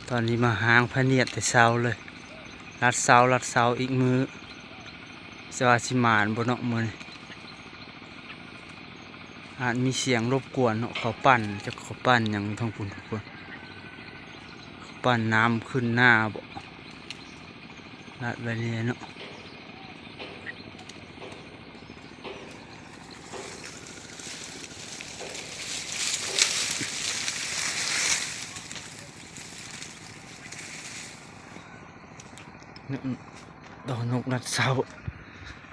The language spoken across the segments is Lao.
ຕອນນີ້ມາຫ້າງພະນຽດແຕ່ເຊົ້າເລີຍ ລັດເຊົ້າ ລັດເຊົ້າອີກມື້ ແຕ່ວ່າຊິໝານບໍ່ເນາະມື້ນີ້ ອາດມີສຽງລົບກວນເນາະ ເຂົາປັ່ນ ຈັກເຂົາປັ່ນຫຍັງທາງພຸ້ນທຸກຄົນ ເຂົາປັ່ນນ້ຳຂຶ້ນນາບໍ ລັດໄວ້ນີ້ເນາະ. ດອກນົກລັດເຊົ້າ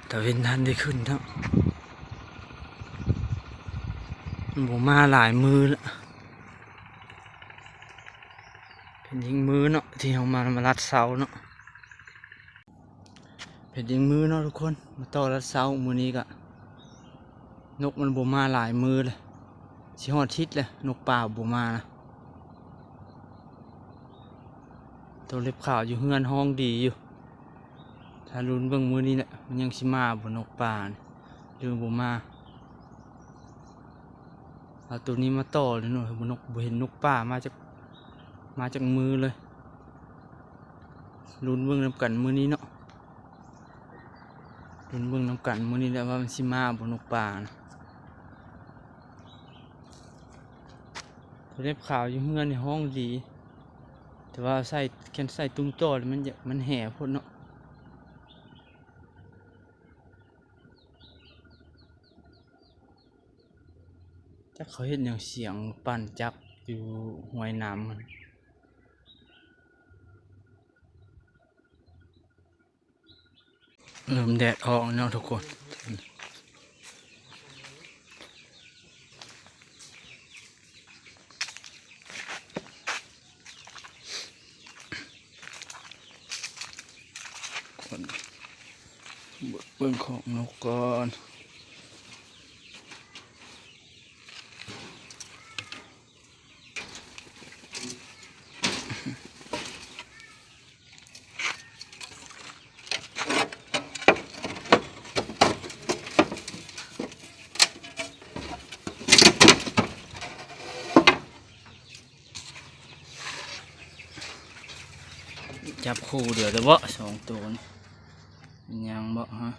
ຕາເວັນທັນໄດ້ຂຶ້ນເນາະ ມັນບໍ່ມາຫຼາຍມື້ລະ ເປັນອີກມື້ເນາະ ທີ່ເຮົາມາ ມາລັດເຊົ້າເນາະ. ເປັນອີກມື້ເນາະທຸກຄົນ ມາຕໍ່ລັດເຊົ້າ ມື້ນີ້ກະນົກມັນບໍ່ມາຫຼາຍມື້ແລ້ວ ຊິຮອດທິດແລ້ວ ນົກປ່າບໍ່ມານະ. ໂຕເລັບຂາວຢູ່ເຮືອນຮ້ອງດີຢູ່ ຖ້າລຸ້ນເບິ່ງມື້ນີ້ແຫຼະ ມັນຍັງຊິມາບໍ່ນົກປ່ານີ້ ຫຼືບໍ່ມາ. ເອົາໂຕນີ້ມາຕໍ່ເລີຍເນາະ ບໍ່ນົກ ບໍ່ເຫັນນົກປ່າມາຈັກ ມາຈັກມື້ເລີຍ. ລຸ້ນເບິ່ງນຳກັນມື້ນີ້ເນາະ ລຸ້ນເບິ່ງນຳກັນມື້ນີ້ແຫຼະວ່າມັນຊິມາບໍ່ນົກປ່ານະ. ໂຕເລັບຂາວຢູ່ເຮືອນນີ້ຮ້ອງດີ ແຕ່ວ່າໃສ່ ຄັນໃສ່ຕຸ້ມຕໍ່ແລ້ວມັນ ມັນແຫໂພດເນາະ. ຈັກເຂົາເຮັດຫຍັງ ສຽງປັ່ນຈັກຢູ່ຫ້ວຍນ້ຳຫັ້ນ ເລີ່ມແດດອອກແລ້ວເນາະທຸກຄົນ. ເບິ່ງຂອງນົກກ່ອນ. ຈັບຄູ່ດຽວເດີເບາະ ສອງໂຕນີ້ ຍັງເບາະຮະ.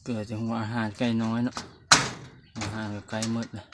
ເກືອຈະຫົວອາຫານໄກ່ນ້ອຍເນາະ ອາຫານກໍໃກ້ໝົດແລ້ວ.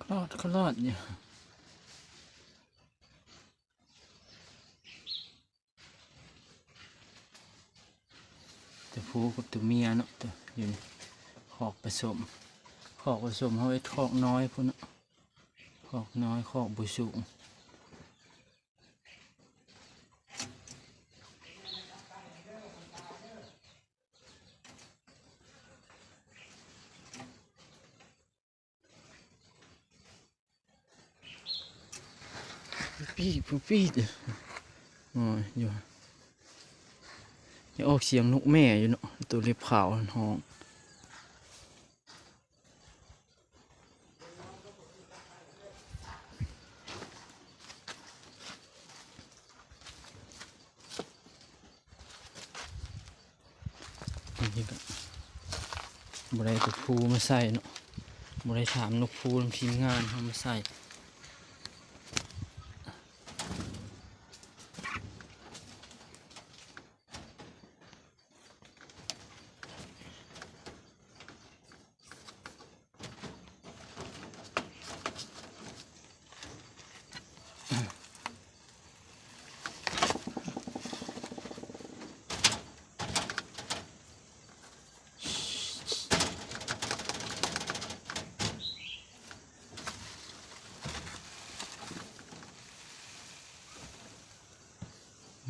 ຂະຫຼອດຂະຫຼອດຢູ່ ໂຕຜູ້ກັບໂຕເມຍເນາະ ໂຕຢູ່ນີ້ ຄອກປະສົມ ຄອກປະສົມ ເຮົາເຮັດຄອກນ້ອຍພຸ້ນເນາະ ຄອກນ້ອຍ ຄອກບໍ່ສູງ. ປີ້ ປູປີ້ ໂອ້ຍ ຢູ່ ຍັງອອກສຽງນົກແມ່ຢູ່ເນາະ ໂຕເລັບຂາວຫັ້ນຮ້ອງ. ນີ້ກໍບໍ່ໄດ້ເອົາໂຕພູມາໃສ່ເນາະ, ບໍ່ໄດ້ຖາມນົກພູນຳທີມງານເຮົາມາໃສ່.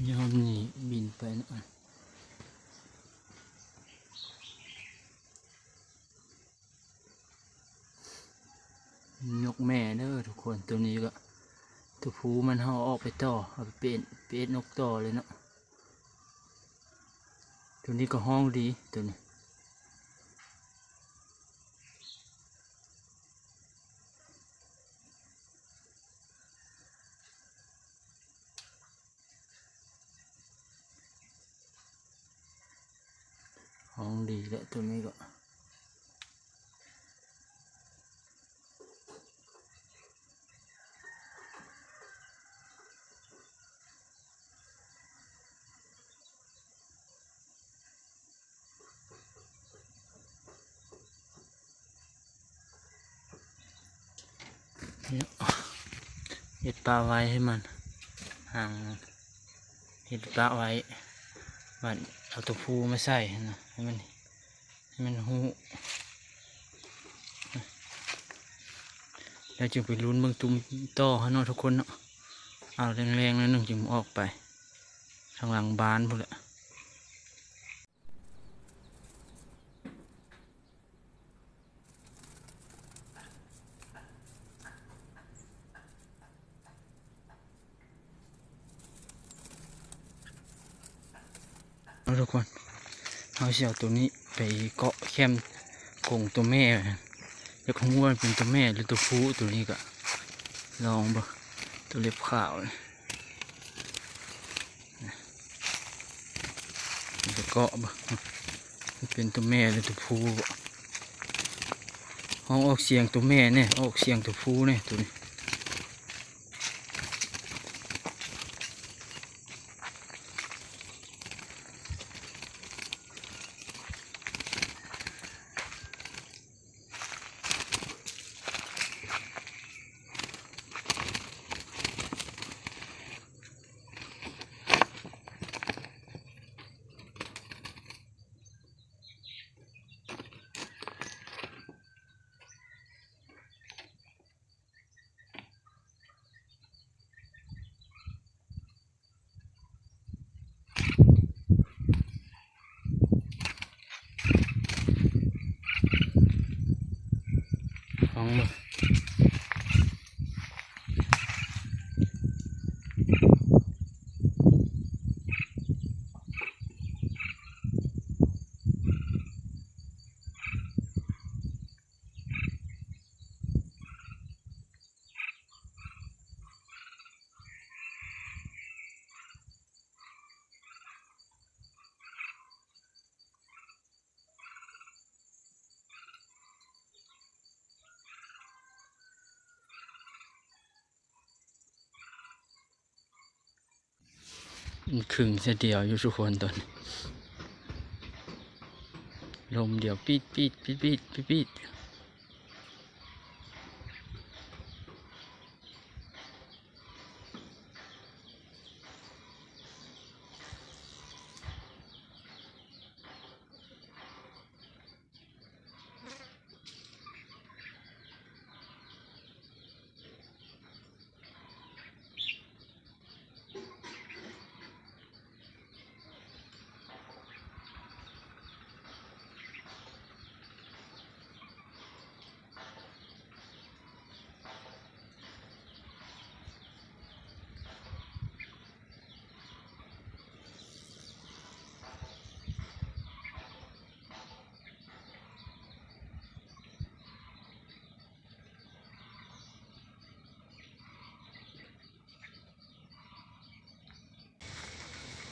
ຍາມນີ້ບິນໄປເນາະ. ນົກແມ່ເດີທຸກຄົນ. ໂຕນີ້ກໍ ໂຕຜູ້ມັນເຮົາເອົາອອກໄປຕໍ່ ເອົາໄປເປັນ ເປັນນົກຕໍ່ເລີຍເນາະ. ໂຕນີ້ກໍຮ້ອງດີ ໂຕນີ້. ຮ້ອງດີແຫຼະ ໂຕນີ້ກໍ ເຮັດປະໄວ້ໃຫ້ມັນ ຫາງ ເຮັດປະໄວ້ ບາດເອົາໂຕຜູ້ມາໃສ່ຫັ້ນນະ ໃຫ້ມັນ ໃຫ້ມັນຮູ້. ແລ້ວຈຶ່ງໄປລຸ້ນເບິ່ງຕຸ່ມຕໍ່ຫັ້ນເນາະທຸກຄົນເນາະ. ເອົາແລງໆໜ້ອຍໜຶ່ງຈຶ່ງອອກໄປທາງຫຼັງບ້ານພຸ້ນແຫຼະ. ເອົາທຸກຄົນ ເຮົາຊິເອົາໂຕນີ້ໄປເກາະແຄມກົງໂຕແມ່ ຢາກຮູ້ວ່າເປັນໂຕແມ່ ຫຼື ໂຕຜູ້. ໂຕນີ້ກະລອງເບິ່ງ ໂຕເລັບຂາວນີ້ ໄປເກາະເບິ່ງ ເປັນໂຕແມ່ ຫຼື ໂຕຜູ້. ຮ້ອງອອກສຽງໂຕແມ່ແດ່ ອອກສຽງໂຕຜູ້ແດ່ ໂຕນີ້. ລອງເບິ່ງ. ຄຶ່ງຊະດຽວຢູ່ທຸກຄົນ ຕອນນີ້ ລົມດຽວ ປີດໆ ປີດໆ ປີດໆ.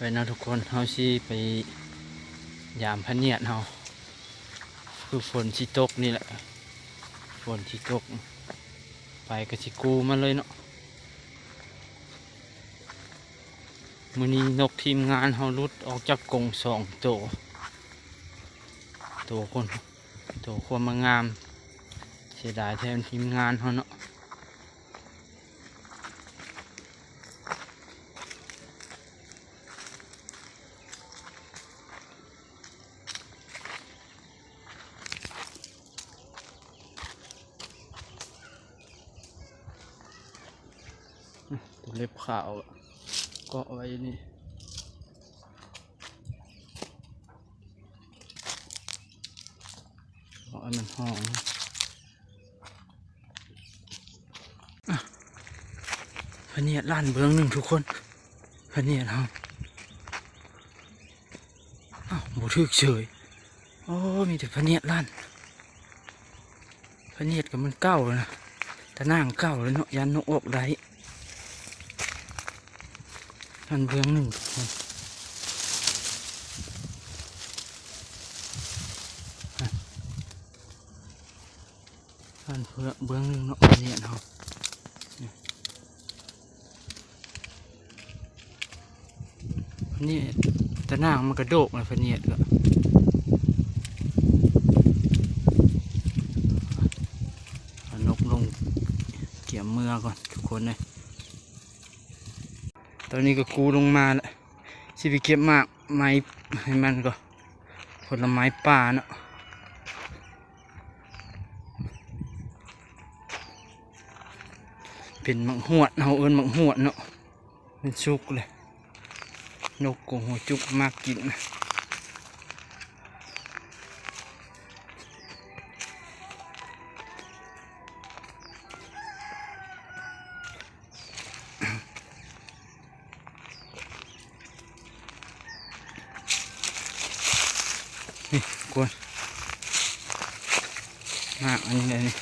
ໄປເນາະທຸກຄົນ ເຮົາຊິໄປ ຍາມພະນຽດເຮົາ ຄືຝົນຊິຕົກນີ້ແຫຼະ ຝົນຊິຕົກ ໄປກໍຊິກູ້ມາເລີຍເນາະ. ມື້ນີ້ນົກທີມງານເຮົາຫຼຸດອອກຈາກກົງສອງໂຕ ໂຕຄົນ ໂຕຄວາມມາງາມ ເສຍດາຍແທນທີມງານເຮົາເນາະ. ຕົວເລັບຂາວເກາະໄວ້ຢູ່ນີ້ ເກາະໃຫ້ມັນຫ້ອງ. ອ່ະ ພະນຽດລ້ານເບື້ອງໜຶ່ງທຸກຄົນ ພະນຽດເຮົາ ອ້າວ ບໍ່ຖືກເສີຍ. ໂອ້ ມີແຕ່ພະນຽດລ້ານ ພະນຽດກໍມັນເກົ່າແລ້ວນະ ຕາໜ່າງເກົ່າແລ້ວເນາະ ຢ້ານນົກອອກໄດ້. ຫັ້ນເບື້ອງໜຶ່ງ ຫັ້ນເບື້ອງໜຶ່ງເນາະ ພະນຽດເຮົາ. ນີ້ຕາໜ່າງມັນກະໂດກນະ ພະນຽດກໍ ເອົານົກລົງກຽມເມືອກ່ອນທຸກຄົນເອີຍ. ຕອນນີ້ກໍກູລົງມາແລ້ວ ຊິໄປເກັບໝາກໄມ້ໃຫ້ມັນກໍ ຜົນລະໄມ້ປ່າເນາະ. ເປັນໝາກຫວດ ເຮົາເອີ້ນໝາກຫວດເນາະ ມັນສຸກເລີຍ ນົກກົງຫົວຈຸກມັກກິນ. ນີ້ກ່ອນ ໝາກອັນນີ້ແຫຼະນີ້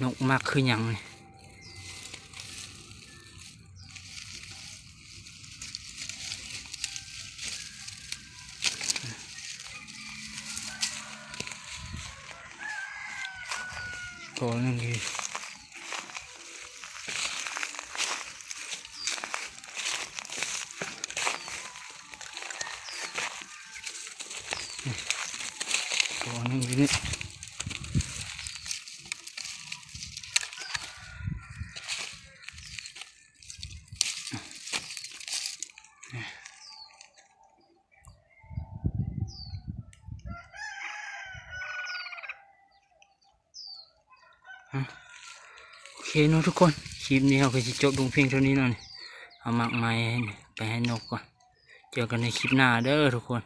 ນົກມັກຄືຫຍັງນີ້. ກໍໜຶ່ງດີ ກໍໜຶ່ງດີນີ້. ໂອເຄເນາະທຸກຄົນ ຄລິບນີ້ເຮົາກໍຊິຈົບລົງພຽງເທົ່ານີ້ເນາະ ເອົາໝາກໄມ້ໄປໃຫ້ນົກກ່ອນ. ເຈີກັນໃນຄລິບໜ້າເດີທຸກຄົນ.